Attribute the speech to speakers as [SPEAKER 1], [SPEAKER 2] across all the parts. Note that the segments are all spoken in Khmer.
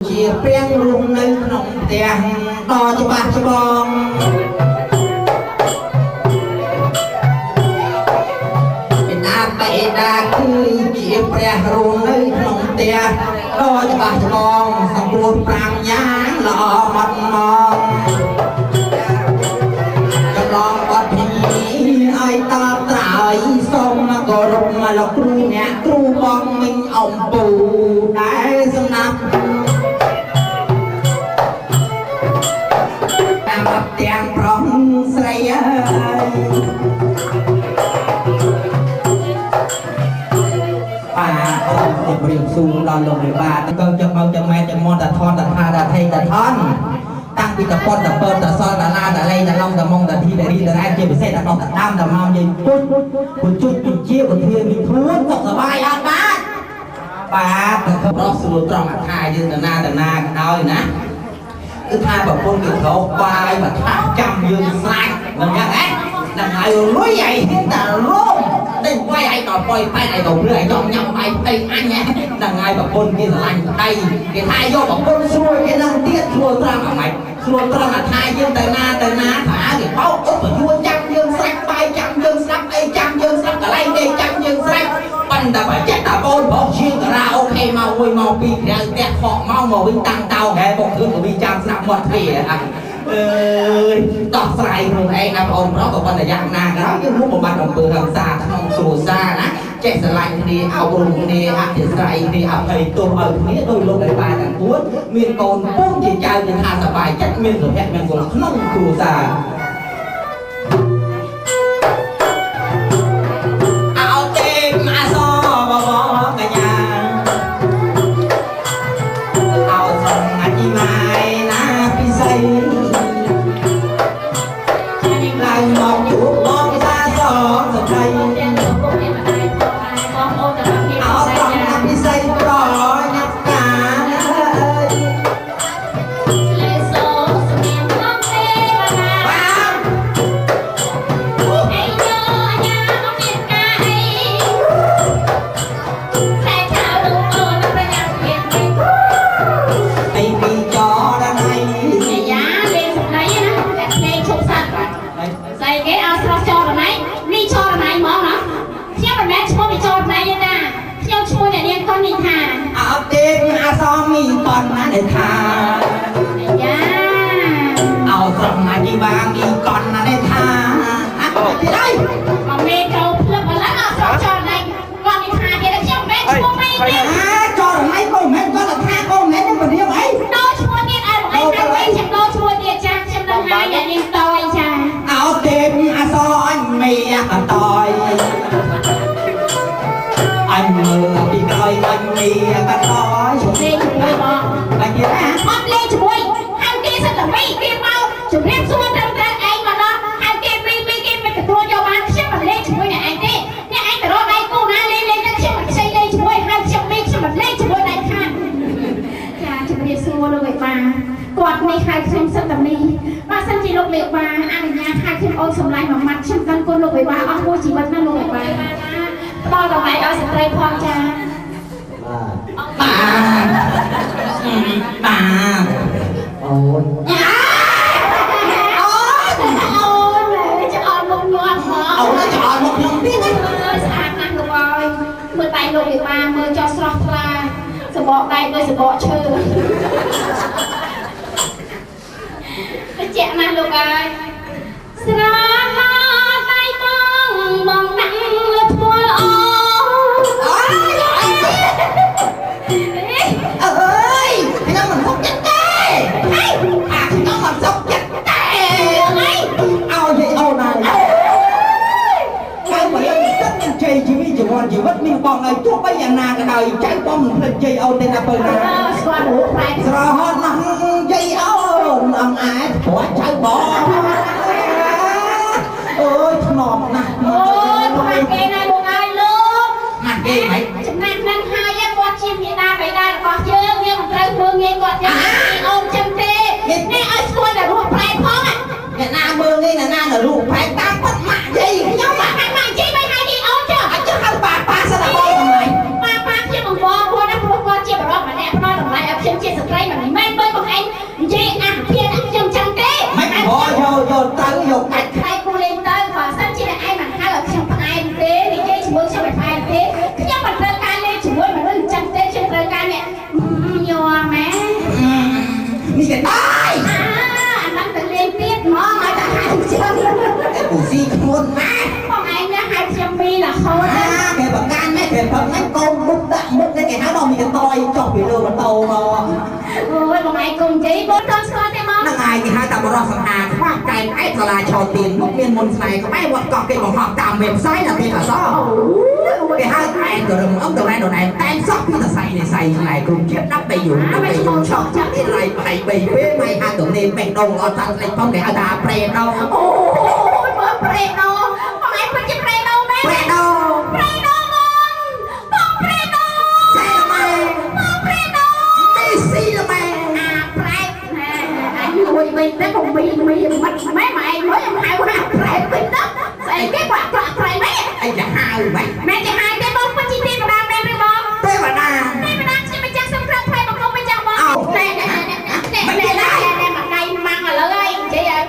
[SPEAKER 1] ជាព្រះរស់នៅក្នុងផ្ទះដ៏ច្បាស់ច្បងបិតាបិតាគឺជាព្រះរស់នៅក្នុងផ្ទះដ៏ច្បាស់ច្បង សង្គ្រោះ5យ៉ាងល្អម៉ត់មក ចម្លងបត់ពីឲ្យតបត្រើយ សូមគោរពលោកគ្រូអ្នកគ្រូបងមីងអំពូដែលសំណាប់តាមទាំងប្រុសស្រីអើយ បាទ សូមជម្រាបសួរដល់លោកមេបាតកូន ចឹងមកចឹងម៉ែចឹងមតថនតថាតថេតថន តាំងពីតពតតពតតសលតឡាតលេតឡងតមងតធីតរីតរ៉ែ ជាពិសេសតដកតដើមតម៉ោយាយពុជពុជជពជាពធាមីធួន សុខសប្បាយអត់? បាទ បាទ ទៅប្រុសស្រួលត្រង់អាថាយើងតាណាតាណាក៏ដោយណា គឺថាប្រពន្ធគេក្រោកបាយមកថាចាំយើងស្រេច មិនយ៉ាងហ៎ហ្នឹងហើយ លុយឯងហ៊ានតែរោមដេញវាយឯងដល់ប៉ុយប៉ែតឯងទៅព្រឺឯងចង់ញ៉ាំបាយផ្ទៃអញហ្នឹងហើយ ប្រពន្ធគេស្រឡាញ់ប្តី គេថាយកប្រពន្ធស្រួលគេនឹងទៀត ស្រួលត្រង់អាម៉េច? ស្រួលត្រង់អាថាយើងទៅណាទៅណាថាគេបោកឧបយួរចាំយើងស្រេច បាយចាំយើងស្រាប់ អីចាំយើងស្រាប់ កន្លែងគេចាំយើងស្រេច ប៉ុន្តែបើចិត្តតាបងប្រុសជាងការ៉ាអូខេមកមួយមកពីរក្រៅផ្ទះ ខកមកមកវិញតាំងតោហែបុកគ្រឿងកវីចាំស្រាប់មាត់ទ្វារ អើយ ដោះស្រាយខ្លួនឯងណាបងប្រុស ក៏ប៉ុន្តែយ៉ាងណាក៏ដោយ យើងរួមបំបត្តិអំពើហិង្សាក្នុងគ្រួសារណា ចេះស្រឡាញ់គ្នា អប់រំគ្នា អធិស្ឋានគ្នា អភ័យទោសឲ្យគ្នា ដោយលោកឯបាទាំង4មានកូនពូនជាចៅ ជាថាសប្បាយចិត្ត មានសុភមង្គលក្នុងគ្រួសារ។ អោទេមអាសបវកញ្ញា អោស្រងអជីម៉ាយណាពិសី ឡើងមកជួបបងសាសងសក្តី
[SPEAKER 2] ទាំងឪពុកអ្នកម្ដាយផងដែរ បងប្អូនទាំងអស់គ្នា
[SPEAKER 1] អោ
[SPEAKER 2] ផង
[SPEAKER 1] ត្រ
[SPEAKER 2] ដែរ
[SPEAKER 1] ង់ពិសីប្រញាប់ការអើយ
[SPEAKER 2] លេសូសំនៀងមកទេវតា
[SPEAKER 1] បាទ
[SPEAKER 2] អីយោអាញាមកមានការអីខ្សែឆៅលោកអូនប្រញាប់មានវិញ
[SPEAKER 1] អីពីចរណៃ
[SPEAKER 2] អាយ៉ាលេងសម្ដីណាតែភ្លេងឈប់សិន ស្អីគេឲ្យស្រស់ចរណៃនេះ ចរណៃហ្មងណា ខ្ញុំមិនមែនឈ្មោះពីចរណៃទេណា ខ្ញុំឈ្មោះអ្នកនាងកុននេះថា
[SPEAKER 1] អត់ទេអាសមមីកនណានេះថា
[SPEAKER 2] អាយ៉ា
[SPEAKER 1] អោស្រងអាជីបាមីកនណានេះថាអត់ទៀតហើយ
[SPEAKER 2] មកមេចូលភ្លឹបឥឡូវអត់ស្រស់ចរណៃគាត់នេះថាទៀត ខ្ញុំមិនមែនឈ្មោះមីទេ
[SPEAKER 1] អាចរណៃក៏មិនមែន គាត់ថាក៏មិនមែន ខ្ញុំបរៀបអី
[SPEAKER 2] ដូរឈ្មោះទៀតឲ្យបងឯងហៅវិញ ខ្ញុំដូរឈ្មោះទៀតចា ខ្ញុំនឹងហៅអ្នកនាងតយចា
[SPEAKER 1] អោទេអាសអញមីអតយ អញមើលពីក្រោយអញមីអតយ
[SPEAKER 2] លេងជាមួយបង
[SPEAKER 1] អញទៀតណា
[SPEAKER 2] អត់លេងជាមួយ ហៅគេសិតតែមី គេមកជម្រាបសួរត្រឹមត្រូវ ឯងមកដល់ហៅគេមីមី គេមិនទទួលយកបាន ខ្ញុំមិនលេងជាមួយអ្នកឯងទេ អ្នកឯងទៅរកដៃគូណាលេងលេងទៅ ខ្ញុំមិនខ្ចីលេងជាមួយ ហៅខ្ញុំមី ខ្ញុំមិនលេងជាមួយដៃខាតចា។ ជម្រាបសួរលោកឯបា គាត់នេះហៅខ្ញុំសិតតែមី បើសិនជាលោកមេបាអនុញ្ញាតហៅខ្ញុំអូនសម្លាញ់មួយម៉ាត់ ខ្ញុំដឹងគុណលោកមេបាអស់មួយជីវិតណា។ លោកមេបាផ្ដល់តម្លៃឲ្យស្ត្រីផងចា។
[SPEAKER 1] បាទបាទ អូន
[SPEAKER 2] អូនអូនច្អល់មុខញាប់ហ្មង
[SPEAKER 1] អូនច្អល់មុខខ្ញុំទៀតណា
[SPEAKER 2] អើយ ស្អាតណាស់លោកអើយ មើលដៃលោកវិបាមើលចោះស្រស់ថ្លា សបកដៃដូចសបកឈើ ត្រជាក់ណាស់លោកអើយ ស្រឡាដៃបងបងដាក់លើថ្មល្អ
[SPEAKER 1] អើយអើយ ខ្ញុំមិនសុខចិត្តទេ អាខ្ញុំមិនសុខចិត្តទេ អីឲ្យយាយអូនហើយ ចៅមកយើងទឹកនឹងជ័យជីវិតជីវ័នជីវិតមានបងហើយ ទោះបីយ៉ាងណាក៏ដោយ ចៅបងមិនភ្លេចជ័យអូនទេណា បើណា
[SPEAKER 2] ស្គាល់រូបប្រែ
[SPEAKER 1] ស្រហត់ណាស់យាយអូន អងអែព្រោះចៅបងអើយ ថ្នមណាស់
[SPEAKER 2] អូយ ខ្មាស់គេណាលោកអើយលោក
[SPEAKER 1] ណាស់គេហ្មង
[SPEAKER 2] ចំណាស់នឹងហើយ គាត់ជាមេដាបេដារបស់យើង យើងមិនត្រូវមើងងាយគាត់យ៉ាងអូនចឹងទេ នេះឲ្យស្គាល់តែរូបប្រែផង
[SPEAKER 1] អ្នកណាមើងងាយអ្នកណានៅរូបប្រែ តាមពិតម៉ាក់យាយខ្ញុំ
[SPEAKER 2] ម៉ាក់ម៉ាក់យាយមិនហៅយាយអូនចុះ
[SPEAKER 1] អត់ចុះហៅប៉ាប៉ាសិនតែបងតម្លៃ
[SPEAKER 2] ប៉ាប៉ាខ្ញុំអង្វរគាត់ណា ព្រោះគាត់ជាបរិបម្នាក់ផ្ដល់តម្លៃឲ្យខ្ញុំជាស្ត្រី
[SPEAKER 1] មីកណ្ដាយ
[SPEAKER 2] អាអាហ្នឹងទៅលេងទៀតហ្មងឲ្យតែហៅចឹង
[SPEAKER 1] តែពូស៊ីធ្ងន់ណាស់
[SPEAKER 2] បងឯងណាហៅខ្ញុំមីរហូត
[SPEAKER 1] អាគេប្រកាន់ម៉េចគេផឹកហ្នឹងកូនមុខដាក់មុខនេះគេហៅដល់មីកន្តយចុះពីលើម៉ូតូមក
[SPEAKER 2] អូយបងឯងគុំនិយាយបងតស្គាល់ទេមក
[SPEAKER 1] ហ្នឹងហើយគេហៅថាបរោះសង្ហាខ្វះកែងអែបសាលាឆោទៀនមុខមានមុនស្នេហ៍ក្បែរវត្តកោះគេបង្ហោះតាមវេបសាយដល់គេអសគេហៅឯងក៏រំអឹមទៅណែដល់ណែតែសោះពីតសៃនេះសៃណែក្រុមជាតិ10បីយូ10បីយូឆក់ចាប់នេះឡៃបៃបីពេលម៉ៃហាទៅនេះបេះដូងអត់តាត់លេចផងគេហៅថាប្រេដោ
[SPEAKER 2] អូយមើលប្រេដោបងឯងពិតជាប្រេដោមែន
[SPEAKER 1] ប្រេដោ
[SPEAKER 2] ប្រេដោបងបងប្រេដោ
[SPEAKER 1] សែល្មែ
[SPEAKER 2] បងប្រេដោ
[SPEAKER 1] មីស៊ីល្មែ
[SPEAKER 2] អាប្រែកណែអញលួយវិញទៅកុំមីមីមិនម៉ែម៉ែឯងលួយខ្ញុំហៅថាប្រែកវិញទៅស្អីគេគាត់ប្រក់ប្រែកវិញ
[SPEAKER 1] អីចាហៅម៉េច
[SPEAKER 2] មែនចាហៅទេបងពិតជាទេវតាមែនឬបង
[SPEAKER 1] ទេវតា
[SPEAKER 2] ទេវតាខ្ញុំម្ចាស់សូមក្រាបថ្វាយបង្គំម្ចាស់បងណែណែណែណែណែណែមកដៃម៉ាំងឥឡូវហើយនិយាយឲ្យ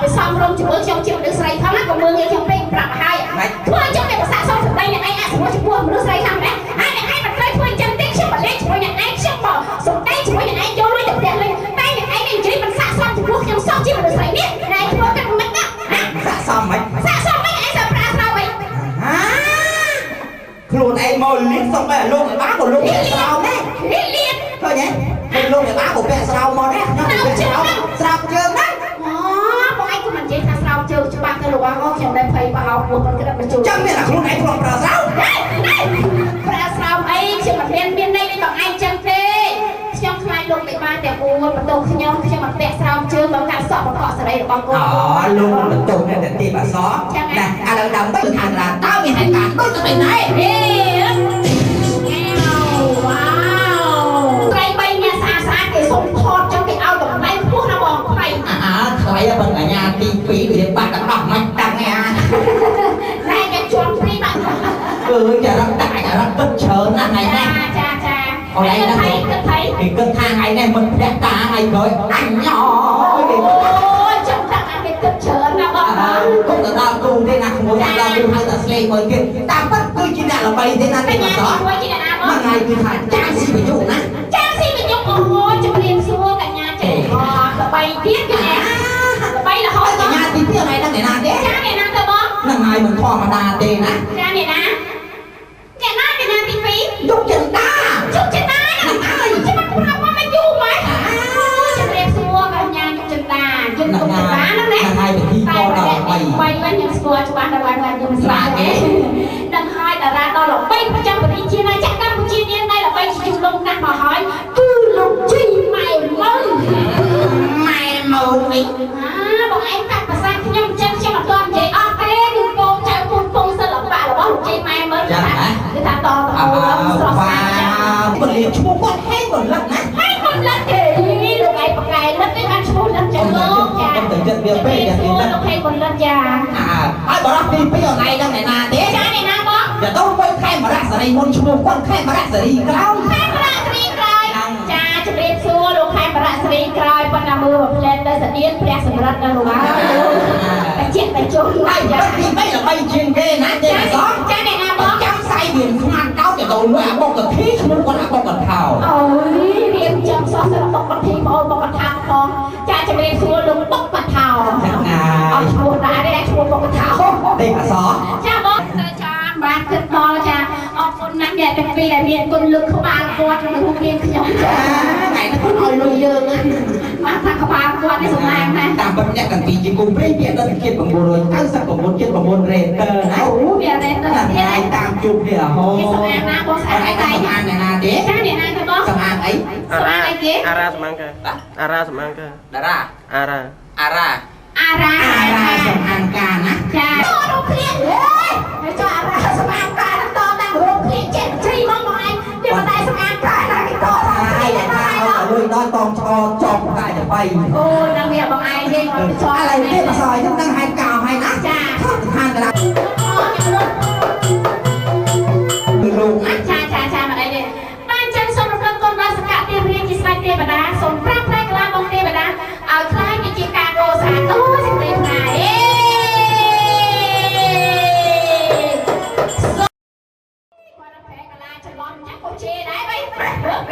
[SPEAKER 2] ទៅសំរុំជាមួយខ្ញុំជាមនុស្សស្រីផងណាកុំមើលងាយខ្ញុំពេកប្រាប់ឲ្យធ្វើចុះតែប្រសាសុំសម្ដីអ្នកឯងអសមចំពោះមនុស្សស្រីខាងណាហើយអ្នកឯងមិនត្រូវធ្វើអញ្ចឹងទេខ្ញុំមិនលេងជាមួយអ្នកឯងខ្ញុំមកសម្ដីជាមួយអ្នកឯងយកលុយទៅផ្ទះលេងតែអ្នកឯងនិយាយមិនស័ក្តិសមចំពោះខ្ញុំសោះជាមនុស្សស្រីនេះអ្នកឯងធ្វើกันមិនណា
[SPEAKER 1] ស័ក្តិសមមិន
[SPEAKER 2] ស័ក្តិសមមិនឯងសប្រាស្រោវិញ
[SPEAKER 1] ហាខ្លួនឯងមកលៀនសុំបែលោកឯបាក៏លោកពាក់ស្រោមដែរ
[SPEAKER 2] លៀន
[SPEAKER 1] ឃើញទេលោកឯបាក៏ពាក់ស្រោមមកដែរខ្ញុំពាក់ស្រោមស្រោមជើងណា
[SPEAKER 2] អូបងឯងក៏មិននិយាយថាស្រោមជើងច្បាស់ទៅលោកអងខ្ញុំដែរភ័យប្រហោពោះគាត់ក្តិតបញ្ជូ
[SPEAKER 1] ចឹងមានតែខ្លួនឯងធ្លាប់ប្រើស្រោម
[SPEAKER 2] ប្រើស្រោមអីខ្ញុំមិនមានមានន័យដូចបងឯងចឹងទេខ្ញុំខ្លាចលោកមិនបានតែអួនបន្ទោខ្ញុំខ្ញុំមិនពាក់ស្រោមជើងមកកាត់សក់បង្កក់សេរីរបស់កូន
[SPEAKER 1] អូលោកបន្ទោអ្នកតែទីបាសណាឥឡូវដើម្បីឋានរាតើមានហេតុការណ៍ដូចទៅណែ
[SPEAKER 2] ហេវ៉ាវត្រីបីអ្នកស្អាតស្អាតគេសុំថតចឹងគេឲ្យតម្លៃខ្ពស់ណាបងថ្លៃ
[SPEAKER 1] អើថ្លៃប៉ុន្តែអាទី2វាបាក់ទាំងអស់មិនដឹងឯអា
[SPEAKER 2] ណែគេជន់ព្រីបាក់
[SPEAKER 1] គឺចារឹកដាក់ចារឹកពិតច្រើនណាស់ថ្ងៃនេះ
[SPEAKER 2] ចាចា
[SPEAKER 1] អូនឯងដឹង
[SPEAKER 2] គិតថៃ
[SPEAKER 1] គេគិតថាថ្ងៃនេះមិនផ្ទះតាថ្ងៃក្រោយអញញយគេ
[SPEAKER 2] អូយចាំតាក់គេគិតច្រើនណាស់បង
[SPEAKER 1] គុំទៅដល់គ្រូទេណាក្មួយដល់គ្រូហៅតែស្លេកមួយគេតាមពិតគឺជាអ្នកល្បីទេណាទេ
[SPEAKER 2] ក
[SPEAKER 1] អត់
[SPEAKER 2] ញ្ញាជាអ្នកណាបង
[SPEAKER 1] មួយថ្ងៃគឺថាចាងស៊ីបញ្ជុណា
[SPEAKER 2] ចាងស៊ីបញ្ជុអូយជំរាបសួរកញ្ញាចេះអល្បីទៀតកញ្ញាល្បីរហូត
[SPEAKER 1] កញ្ញាទី2ថ្ងៃដឹងអ្នកណាទេ
[SPEAKER 2] ចាអ្នកណាទៅបង
[SPEAKER 1] ហ្នឹងហើយមិនធម្មតាទេណា
[SPEAKER 2] ចាអ្នកណាអ្នកណាកញ្ញាទី2
[SPEAKER 1] យុគចិន្តា
[SPEAKER 2] យុគចិន្តា
[SPEAKER 1] ហ្នឹងហើយ
[SPEAKER 2] ចាំមិនប្រាប់មកមិនយូរម៉េចជំរាបសួរកញ្ញាយុគចិន្តាយុគចិន្តាហ្នឹងណា
[SPEAKER 1] ហ្នឹងហើយពិធីកដល់ល្បី
[SPEAKER 2] បីវិញខ្ញុំស្គាល់ច្បាស់ដល់ហើយខ្ញុំស្គាល់គេដឹងហើយតារាដល់ល្បីប្រចាំប្រទេសជាណាចក្រកម្ពុជានាងដែលល្បីជាជំលំណាស់មកហើយគឺលោកជីម៉ែមើ
[SPEAKER 1] ម៉ែមើវិញ
[SPEAKER 2] អាបងឯងកាត់ភាសាខ្ញុំអញ្ចឹងខ្ញុំអត់ទាន់និយាយអស់ទេគឺកូនចៅពូនពងសិល្បៈរបស់លោកជីម៉ែមើគឺថាគឺថាតតអូស្រស់ស្អាតចឹង
[SPEAKER 1] ពលាឈ្មោះគាត់ហេងបន្លិតណា
[SPEAKER 2] ហេងបន្លិតទេលោកឯងបកែលិតទេបានឈ្មោះលិតចឹងលោកចា
[SPEAKER 1] ទៅចិត្តវាពេកយ៉ាងនេះ
[SPEAKER 2] លោកហេងបន្លិតចា
[SPEAKER 1] អើហើយបរោះទី2អនឯងដឹងអ្នកណាទេ
[SPEAKER 2] ចាអ្នកណាបង
[SPEAKER 1] ចាទៅវិញខេមរៈសេរីមុនឈ្មោះគាត់ខេមរៈសេរីក្រោយ
[SPEAKER 2] ខេមរៈសេរីក្រោយចាជំរាបសួរលោកខេមរៈសេរីក្រោយប៉ុន្តែមើលមួយផ្លែទៅស្តៀងព្រះសម្រិទ្ធណាលោកអើយតែជាតែជុំ
[SPEAKER 1] ហើយទី3ល្បីជាងគេណាទេអស
[SPEAKER 2] ចាអ្នកណាបង
[SPEAKER 1] ចាំសៃវាខ្មាន់កោតទៅដូនមួយអាបុកកធីឈ្មោះគាត់អាបុកកថោ
[SPEAKER 2] អូយរៀងចាំសោះសិនបុកកធីបងអូនបុកកថោផងចាជំរាបសួរលោកបុកកថោ
[SPEAKER 1] ហ្នឹង
[SPEAKER 2] អ
[SPEAKER 1] ហើយ
[SPEAKER 2] ត់ឈ្មោះដែរទេឈ្មោះបុកកថោ
[SPEAKER 1] ទេអស
[SPEAKER 2] ចាបងទៅចាបានគិតដល់ចាអរគុណណាស់អ្នកទាំងពីរដែលមានគុណលើកក្បាលគាត់ក្នុងរូបរាងខ្ញុំចា
[SPEAKER 1] ថ្ងៃនេះគាត់ឲ្យលុយយើងណា
[SPEAKER 2] មកថាក្បាលគាត់នេះសំណាងណាស់
[SPEAKER 1] តាមពិតអ្នកទាំងពីរជាគុំព្រៃពាក្យដល់ជាតិ999ជាតិ9រេទ័រណា
[SPEAKER 2] អូវារេទ័រ
[SPEAKER 1] ហ្នឹង
[SPEAKER 2] ទៀត
[SPEAKER 1] ហើយតាមជួបគ្នារហូត
[SPEAKER 2] គេសំណាងណាស់បងស្អាត
[SPEAKER 1] អត់
[SPEAKER 2] ឯង
[SPEAKER 1] ឯងសំអាងអ្នកណាទេ
[SPEAKER 2] ចាអ្នកណាទៅបង
[SPEAKER 1] សំអាងអី
[SPEAKER 2] សំអាងអីគេ
[SPEAKER 3] អារ៉ាសម្ាំងកាអារ៉ាសម្ាំងកា
[SPEAKER 1] តារា
[SPEAKER 3] អារ៉ា
[SPEAKER 1] អារ៉ា
[SPEAKER 2] អារ៉ា
[SPEAKER 1] អារ៉ាសំអាងកាណា
[SPEAKER 2] ចារូបឃ្លៀងហេហើយចុះអារ៉ាសំអាងកាតតាំងរូបឃ្លៀងចេះជ្រីមកមកឯងវាមិនដែរសំអាងកាណាគេត
[SPEAKER 1] ហើយថាឲ្យលុយដល់តងឆ្អចប់កាយទៅបី
[SPEAKER 2] អូនឹងវាបងឯងទេមកចោ
[SPEAKER 1] ឥឡូវទេបសយខ្ញុំដឹងហេតុកោហើយណា
[SPEAKER 2] ចា
[SPEAKER 1] ឋានតារាគឺលោកណា
[SPEAKER 2] ចាចាចាមកអីទេបានចឹងសូមរំលឹកគុណដល់សកទេវរាជជាស្ដេចទេវតាសូមប្រាំផ្លែកលាបងទេវតាឲ្យខ្លាយជាការកោស្អាតអូសេចក្តីផ្លែអេគាត់ផ្លែកលាច្រឡំចឹងក៏ជេរដែរបី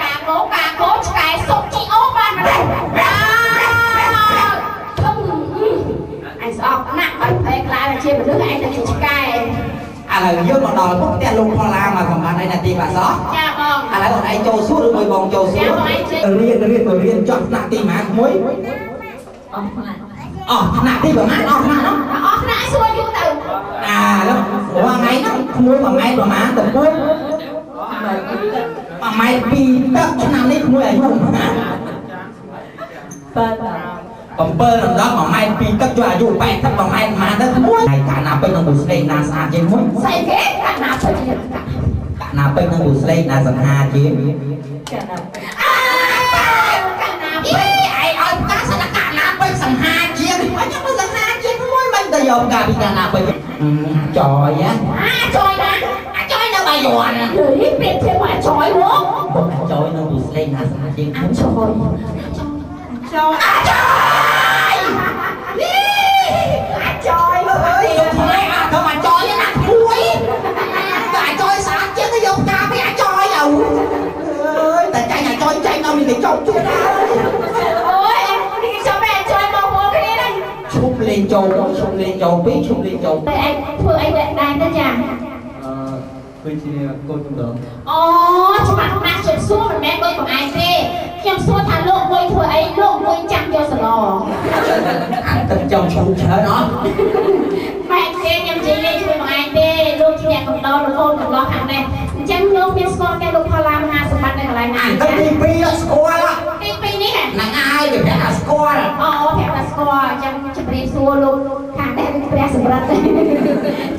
[SPEAKER 2] ការកោការកោឆ្កែសុកជីអូបានមកដែរ
[SPEAKER 1] ឥឡូវយើងមកដល់ផ្ទះលោកផល្លាមកសម្បត្តិឯណាទីបាសោះ
[SPEAKER 2] ចាបង
[SPEAKER 1] ឥឡូវអូនឯងចូលសួរឬមួយបងចូលសួររៀនរៀនទៅរៀនចប់ថ្នាក់ទីម៉ាក្មួយ
[SPEAKER 2] អស់ថ្នាក់
[SPEAKER 1] អស់ថ្នាក់ទីប្រហែលអស់ថ្នាក់ហ្នឹង
[SPEAKER 2] អស់ថ្នាក់សួរយូរទៅ
[SPEAKER 1] អាឡូវរាល់ថ្ងៃហ្នឹងក្មួយមួយម៉ែត្រប្រហែលទៅពួយ1ម៉ែត្រ2ទឹកឆ្នាំនេះក្មួយអាយុប្រហែល7ដល់1ម៉ែត្រ2ទឹកចូលអាយុ80 1ម៉ែត្រប្រហែលទៅក្មួយហើយកាលណាពេញនឹងបុស្លេកណាស្អាតជាងមួយ
[SPEAKER 2] ស្អីគេកាលណាពេញ
[SPEAKER 1] កាលណាពេញនឹងបុស្លេកណាសង្ហាជាង
[SPEAKER 2] កាលណាពេញកាលណាពេញ
[SPEAKER 1] ឯងឲ្យផ្កាសិនកាលណាពេញសង្ហាជាងអញ្ចឹងសង្ហាជាងមួយមិនទៅយកផ្កាពីកាលណាពេញចយ
[SPEAKER 2] អាចយណា
[SPEAKER 1] អាចយនៅបាយ័ន
[SPEAKER 2] នេះប្រៀបធៀបអាចយមក
[SPEAKER 1] អាចយនៅបុស្លេកណាស្អាតជាង
[SPEAKER 2] អាចយ
[SPEAKER 1] ចយអាចយអាចយអើយលោកថ្លៃអាទៅអាចយណាក្មួយតែអាចយស្អាតជាងទៅយកផ្កាពីអាចយអើយតែចាញ់អាចយចាញ់ដល់មានតែចប់ទៀតហើយ
[SPEAKER 2] អូយនេះចាំតែអាចយមកបងគ្នាហ្នឹង
[SPEAKER 1] ឈប់លេងចូលឈប់លេងចូលពីឈប់លេងចូល
[SPEAKER 2] តែឯងធ្វើអីដែរទៅចា
[SPEAKER 4] គឺជាកូនកំដរ
[SPEAKER 2] អូច្បាស់ណាស់ ខ្ញុំសួរមិនមែនដូចបងឯងទេខ្ញុំសួរថាលោកមួយធ្វើអីលោកមួយចាំយកសឡ
[SPEAKER 1] អាទឹកចំឈូច្រើនអត់
[SPEAKER 2] ម៉ែទេខ្ញុំនិយាយលេងជាមួយបងឯងទេលោកជាអ្នកកំដរលោកអូនកំដរខាងនេះអញ្ចឹងលោកមានស្គាល់តែលោកផល្លាមហាសម្បត្តិនៅកន្លែងណា
[SPEAKER 1] ទៅទី2អត់ស្គាល់
[SPEAKER 2] ទី2នេះ
[SPEAKER 1] ហ្នឹងហើយវាប្រាប់ថាស្គាល់
[SPEAKER 2] អូប្រាប់ថាស្គាល់អញ្ចឹងជម្រាបសួរលោកខាងនេះព្រះសម្រិទ្ធ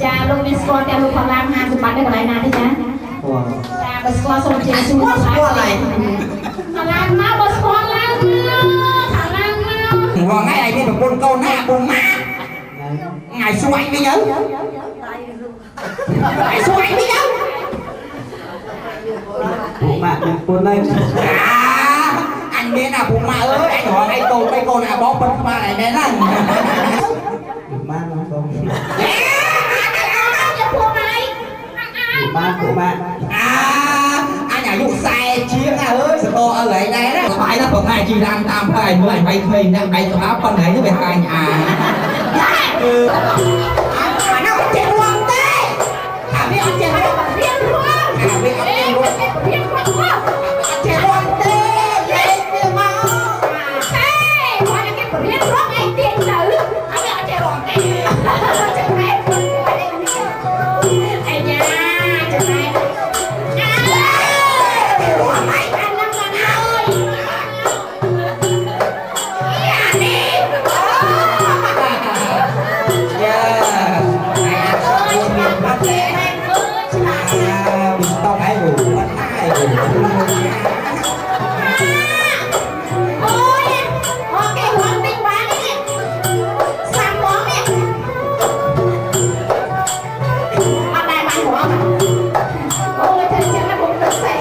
[SPEAKER 2] ចាលោកមានស្គាល់តែលោកផល្លាមហាសម្បត្តិនៅកន្លែងណាទេចា
[SPEAKER 4] ស្គាល់
[SPEAKER 2] ចាបើស្គាល់សូមជម្រាបសួរ
[SPEAKER 1] ស្គាល់ហើយ
[SPEAKER 2] ផល្លាមកបើស្គាល់ឡើងមកផល្លាមក
[SPEAKER 1] រាល់ថ្ងៃឯងមានប្រពន្ធកូនណាពូម៉ាថ្ងៃស្វែងវិញទៅថ្ងៃស្វែងវិញទៅ
[SPEAKER 4] ពូម៉ាក់មានប្រពន្ធហើយ
[SPEAKER 1] អញមានអាពូម៉ាក់អើយអញរាល់ថ្ងៃកូនបីកូនអាបងប៉ុនក្បាលឯមែនហ្នឹង
[SPEAKER 4] ម៉ាក់បង
[SPEAKER 2] ពូម៉ាក់
[SPEAKER 4] ម៉ាក់ពូម៉ាក់
[SPEAKER 1] អាអញអាយុ40ជាងណាអើយសកលអើយដែរណាបាយណាប្រហែលជីរាំតាមផ្លូវមើលអញបាយក្មេងណាបាយក្បាលប៉ុណ្ណេះទៅវាហាញអាអាណាអត់ចេះរួមទេអាវាអត់ចេះរួម
[SPEAKER 2] រៀនរួម
[SPEAKER 1] អាវាអត់ចេះរួម
[SPEAKER 2] រៀនរួម
[SPEAKER 1] អត់ចេះរួមទេលេងវាមក
[SPEAKER 2] ហេគាត់គេរៀនរួមឯងទៀតទៅអាវាអត់ចេះរួមទេចំណែកអាយ៉ាចំណែកអារួមឯងអានឹងមកហើយ
[SPEAKER 1] អានេះយ៉ាអាមានបាត់ទេអាវិស្តកឯងបាត់តែ
[SPEAKER 2] អូយអូគេរំទិញបាននេះសាំបងនេះអត់ដែរបានរំអូយធ្វើចឹងណាបងទៅសេ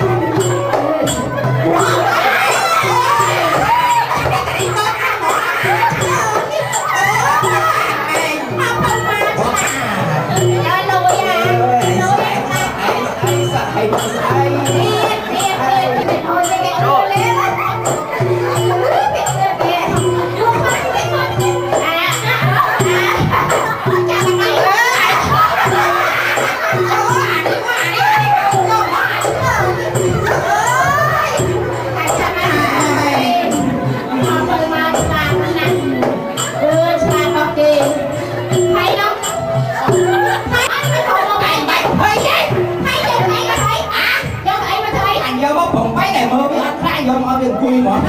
[SPEAKER 1] យកមកវាអង្គុយហ្មង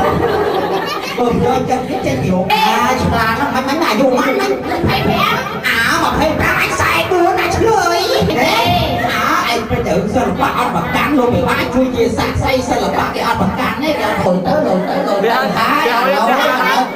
[SPEAKER 1] បើយកចិត្តនេះចេះពីអាឆ្លាតហ្នឹងមិនមិនអាយុមិនហ្នឹង
[SPEAKER 2] 25
[SPEAKER 1] អា25អញ44ណាឆ្លើយអាឯងទៅទៅសិល្បៈអត់ប្រកាន់លោកពិបាកជួយជាសាក់សីសិល្បៈគេអត់ប្រកាន់ទេគេអត់ទៅទៅទៅទៅហើយឥឡូវ